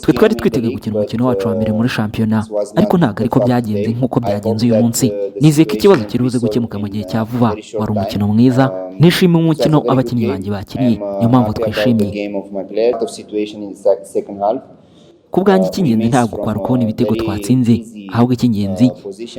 Twe twari twiteguye gukina umukino wacu wa mbere muri shampiyona, ariko ntabwo ariko byagenze nk'uko byagenze uyu munsi. Nizeye ko ikibazo kiri buze gukemuka mu gihe cya vuba. Wari umukino mwiza, nishimiye umukino abakinnyi banjye bakinnye, niyo mpamvu twishimye. Ku bwanjye, icy'ingenzi ntabwo kwari ukubona ibitego twatsinze, ahubwo icy'ingenzi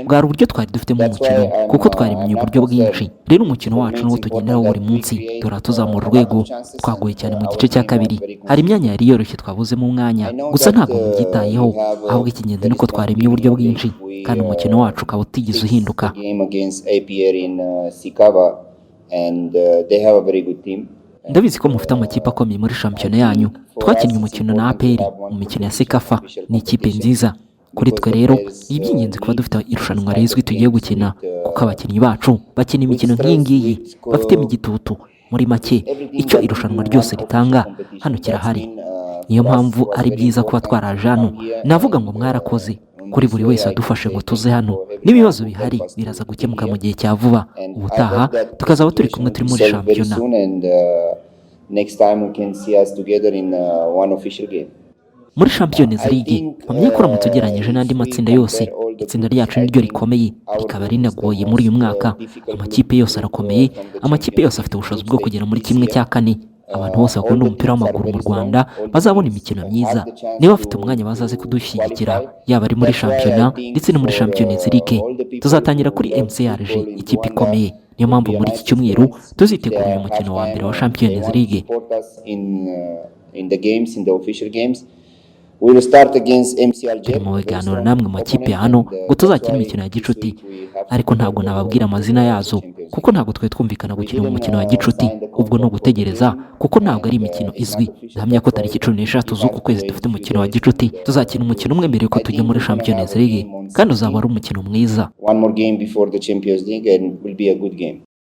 bwari uburyo twari dufitemo umukino, kuko twaremye uburyo bwinshi. Rero umukino wacu n'uwo tugenderaho buri munsi, duhora tuzamura urwego. Twagoye cyane mu gice cya kabiri, hari imyanya yari yoroshye twabuzemo umwanya, gusa ntabwo mubyitayeho, ahubwo icy'ingenzi ni uko twaremye uburyo bwinshi kandi umukino wacu ukaba utigeze uhinduka. And they have a very good team. Ndabizi ko mufite amakipe akomeye muri shampiyona yanyu. Twakinnye umukino na APR mu mikino ya CECAFA, ni ikipe nziza. Kuri twe rero ni iby'ingenzi kuba dufite irushanwa rizwi tugiye gukina, kuko abakinnyi bacu bakina imikino nk'iyi ngiyi bafitemo igitutu. Muri make, icyo irushanwa ryose ritanga hano kirahari, niyo mpamvu ari byiza kuba twaraje hano. Navuga ngo mwarakoze kuri buri wese wadufashe ngo tuze hano. N'ibibazo bihari biraza gukemuka mu gihe cya vuba, ubutaha tukazaba turi kumwe, turi muri shampiyona. And next time we can see us together in one official game. Muri Champions League, mpamya ko uramutse ugereranyije n'andi matsinda yose, itsinda ryacu niryo rikomeye, rikaba rinagoye muri uyu mwaka. Amakipe yose arakomeye, amakipe yose afite ubushobozi bwo kugera muri 1/4. Abantu bose bakunda umupira w'amaguru mu Rwanda bazabona imikino myiza. Niba bafite umwanya, bazaze kudushyigikira, yaba ari muri shampiyona ndetse no muri Champions League. Tuzatangira kuri MC Alger, ikipe ikomeye. Niyo mpamvu muri iki cyumweru tuzitegura uyu mukino wa mbere wa Champions League. In the games, in the official games. We will start against MC Alger. Turi mu biganiro namwe mu makipe ya hano ngo tuzakine imikino ya gicuti, ariko ntabwo nababwira amazina yazo kuko ntabwo twari twumvikana gukina mu mukino wa gicuti. Ubwo ni ugutegereza kuko ntabwo ari imikino izwi. Ndahamya ko tariki 13 z'uku kwezi dufite umukino wa gicuti. Tuzakina umukino umwe mbere yuko tujya muri Champions League, kandi uzaba ari umukino mwiza. One more game before the Champions League and will be a good game.